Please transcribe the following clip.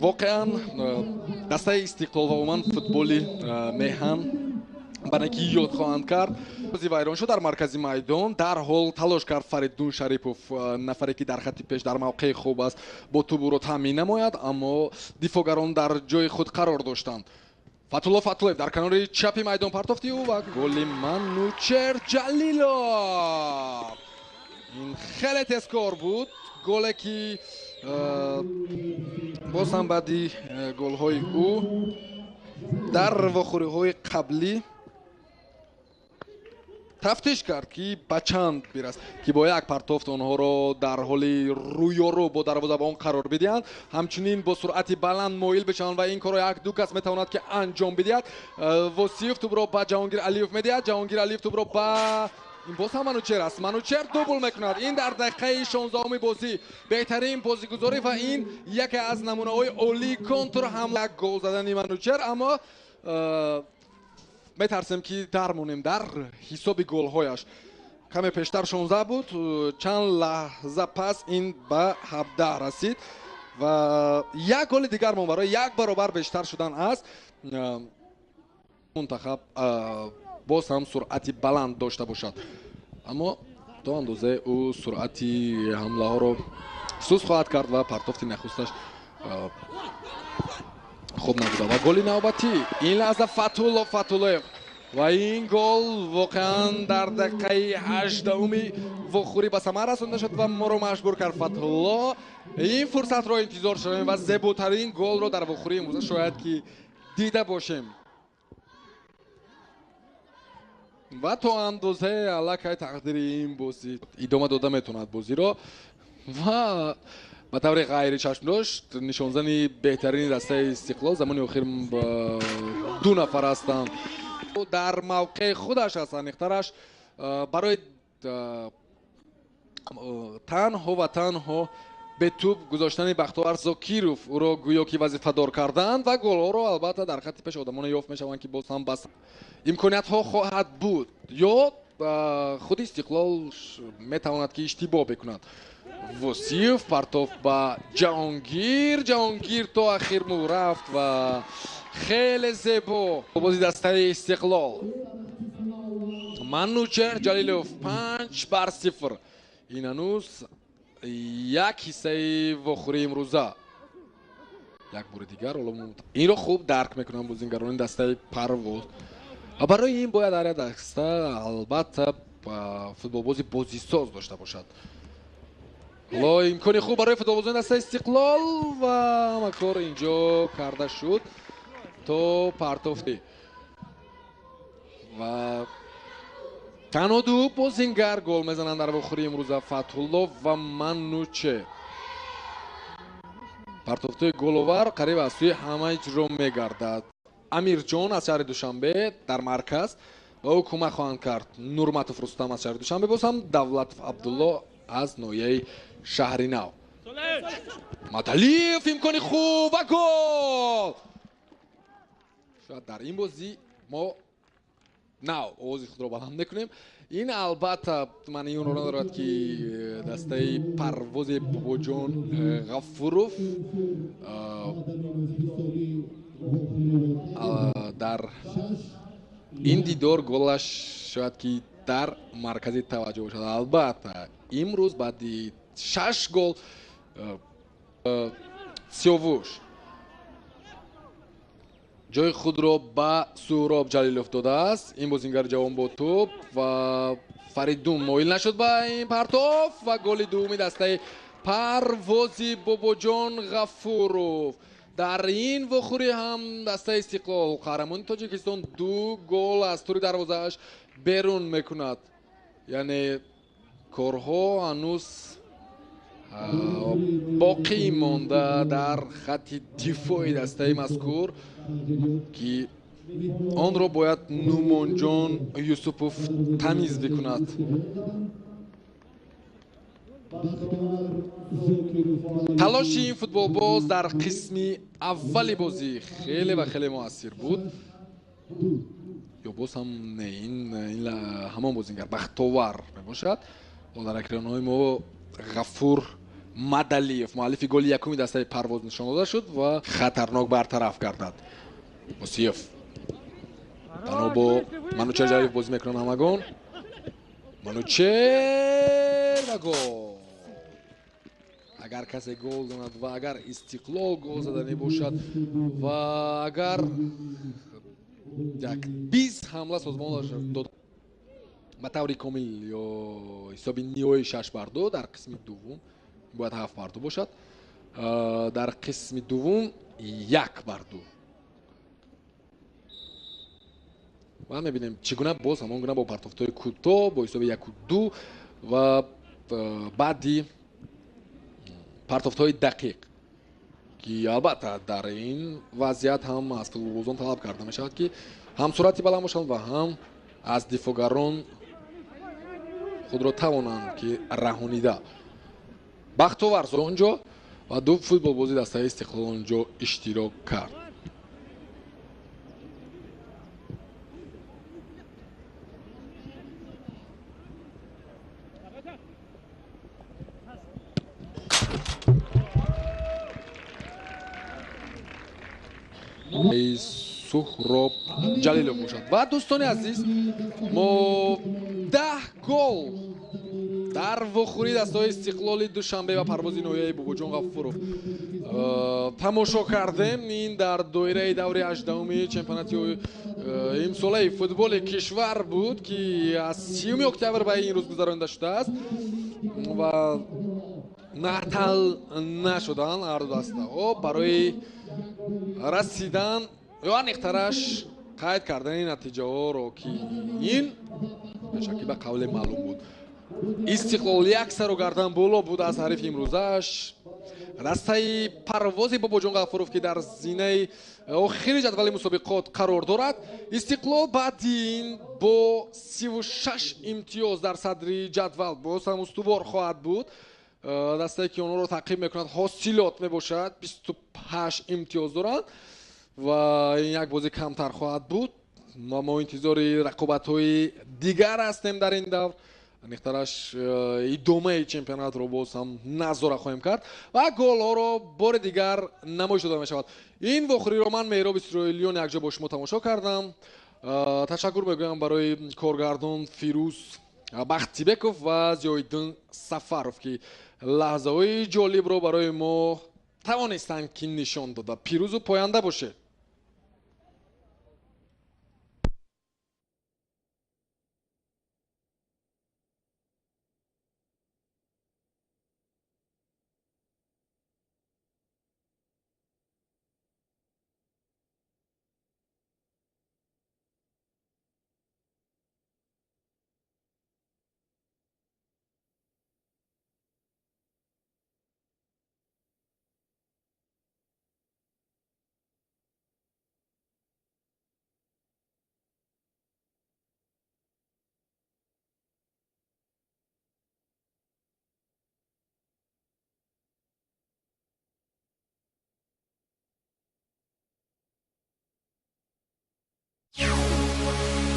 Воқеан дастаи Истиқлол ва умуман футболи меҳан ба некӣ ёд хоҳанд кард. Бозӣ вайрон шуд дар маркази майдон. Дарҳол талош кард Фаридун Шарипов, нафаре ки дар хатти пеш дар мавқеи хуб аст, бо тӯб ӯро таъмин намояд, аммо дифоъгарон дар ҷои худ қарор доштанд. Фатулло Фатуллоев дар канори чапи майдон партофти ӯ ва голи Манучер Ҷалилов. Ин хеле тезкор буд, голе ки боз ҳам баъди голҳои ӯ дар вохӯриҳои қаблӣ тафтиш кард, ки ба чанд бирасад, ки бо як партофт онҳоро дар ҳоли рӯёрӯ бо дарвозабон қарор бидиҳанд, ҳамчунин бо суръати баланд моил бишаванд ва ин корро як-ду кас метавонад, ки анҷом бидиҳад. Восиев тӯбро ба Ҷаҳонгир Алиев медиҳад. Ҷаҳонгир Алиев тӯбро ба ин боз ҳам Манучер аст. Манучер дубл мекунад. Ин дар дақиқаи 16-уми бозӣ беҳтарин бозигузорӣ ва ин яке аз намунаҳои олии контрҳамла, гол задани Манучер, аммо метарсем, ки дармонем дар ҳисоби голҳояш. Каме пештар 16 буд, чанд лаҳза пас ин ба 17 расид ва як голи дигар мон барои як баробар бештар шудан аст. Мунтахаб боз ҳам суръати баланд дошта бошад, аммо то андозае ӯ суръати ҳамлаҳоро суст хоҳад кард ва партофти нахусташ хуб набуда ва голи навбатӣ ин лаҳза Фатулло Фатуллоев ва ин гол воқеан дар дақиқаи 18-уми вохӯрӣ ба самар расонда шуд ва моро маҷбур кард Фатулло ин фурсатро интизор шавем ва зеботарин голро дар вохӯрии имрӯза шояд ки дида бошем. Ва то андозае аллакай тақдири ин бозӣ идома дода метавонад бозиро ва ба таври ғайричашмдошт нишонзани беҳтарини дастаи Истиқлол замони охир ду нафар ҳастанд. Дар мавқеи худаш аст, аниқтараш барои танҳо ва танҳо бе тӯб гузоштани Бахтовар Зокиров ӯро гӯё ки вазифадор карданд ва голҳоро албатта дар хатти пеш одамоне ёфт мешаванд, ки боз ҳам бас имкониятҳо хоҳад буд ё худи Истиқлол метавонад, ки иштибоҳ бикунад. Восиев партофт ба Ҷаҳонгир, Ҷаҳонгир то ахир рафт ва хеле зебо бози дастаи Истиқлол. Манучер Ҷалилов 5-0. Ин ҳанӯз як ҳиссаи вохӯрии имрӯза. Як бори дигар инро хуб дарк мекунанд бозингарони дастаи Парвоз ва барои ин бояд ҳар як даста албатта футболбози бозисоз дошта бошад. Ҳоло имкони хуб барои футболбозони дастаи Истиқлол ва ҳама кор инҷо карда шуд то партофти ва танҳо ду бозингар гол мезананд дар вохӯрии имрӯза: Фатҳулло ва Манучер. Партофтҳои головар қариб аз сӯи ҳама иҷро мегардад. Амирҷон аз шаҳри Душанбе дар марказ ва ӯ кӯмак хоҳанд кард Нурматов Рустам аз шаҳри Душанбе, боз ҳам Давлатов Абдулло аз ноҳияи Шаҳри Нав. Маталиев имкони хуб ва гол! Шояд дар ин бозӣ мо нав овози худро баланд мекунем. Ин албатта маънии онро надорад, ки дастаи Парвози Бобоҷон Ғафуров дар ин дидор голаш шояд ки дар маркази таваҷҷӯҳ бошад. Албатта имрӯз баъди 6 гол Сиёвуш ҷои худро ба Суҳроб Ҷалилов додааст. Ин бозингари ҷавон бо тӯб ва Фаридун моил нашуд ба ин партоф ва голи дуввуми дастаи Парвози Бобоҷон Ғафуров. Дар ин вохӯрӣ ҳам дастаи Истиқлол, қаҳрамони Тоҷикистон, ду гол аз тури дарвозааш берун мекунад. Яъне корҳо ҳанӯз боқӣ монда дар хатти дифои дастаи мазкур, ки онро бояд Нумонҷон Юсупов тамиз бикунад. Талоши ин футболбоз дар қисми аввали бозӣ хеле ва хеле муассир буд. Ё боз ҳам не, ин ҳамон бозингар Бахтовар мебошад. Дар экранҳои мо Ғафур Мадалиев, муаллифи голи якуми дастаи Парвоз нишон дода шуд ва хатарнок бартараф гардад. Мусиев танҳо бо Манучер Ҷалилов бозӣ мекунанд ҳамагон. Манучер ва гол. Агар касе гол занад ва агар Истиқлол гол зада мебошад ва агар як 20 ҳамла созмон дод ба таври комил ё ҳисоби ниҳоии 6-2 дар қисми дуввум бояд 7-2 бошад, дар қисми дуввум 1-2. Ва мебинем чӣ гуна боз ҳамон гуна бо партофтҳои кӯтоҳ бо ҳисоби 1-2 ва баъди партофтҳои дақиқ, ки албатта дар ин вазъият ҳам аз футболбозон талаб карда мешавад, ки ҳам суръати баланд бошанд ва ҳам аз дифоъгарон худро тавонанд ки раҳонида. Бахтовар онҷо ва ду футболбози дастаи Истиқлол онҷо иштирок кард. Суҳроб Ҷалилов бошад. Ва дӯстони азиз, мо 10 гол дар вохӯрии дастаҳои Истиқлоли Душанбе ва Парвози ноҳияи Бобоҷон Ғафуров тамошо кардем. Ин дар доираи даври 18-уми чемпионати имсолаи футболи кишвар буд, ки аз 30 октябр ба ин рӯз гузаронида шудааст ва натал нашуданд ҳарду дастаҳо барои расидан ё аниқтараш қайд кардани натиҷаҳоро, ки ин бешакки ба қавле маълум буд. Истиқлол як сару гардан боло буд аз ҳарифи имрӯзааш. Дастаи Парвози Бобоҷон Ғафуров, ки дар зинаи охири ҷадвали мусобиқот қарор дорад. Истиқлол баъди ин бо 36 имтиёз дар садри ҷадвал боз ҳам устувор хоҳад буд. Дастае ки онҳоро таъқиб мекунад Ҳосилот мебошад, 28 имтиёз доранд ва ин як бозӣ камтар хоҳад буд. Мо интизори рақобатҳои дигар ҳастем дар ин давр. Аниқтараш идомаи чемпионатро боз ҳам назора хоҳем кард ва голҳоро бори дигар намоиш дода мешавад. Ин вохӯриро ман Меҳроб Исроилиён якҷо бо шумо тамошо кардам. Ташаккур мегӯям барои коргардон Фирӯз Бахтибеков ва Зиёиддин Сафаров, ки лаҳзаҳои ҷолибро барои мо тавонистанд ки нишон дода. Пирӯзу поянда бошед. You.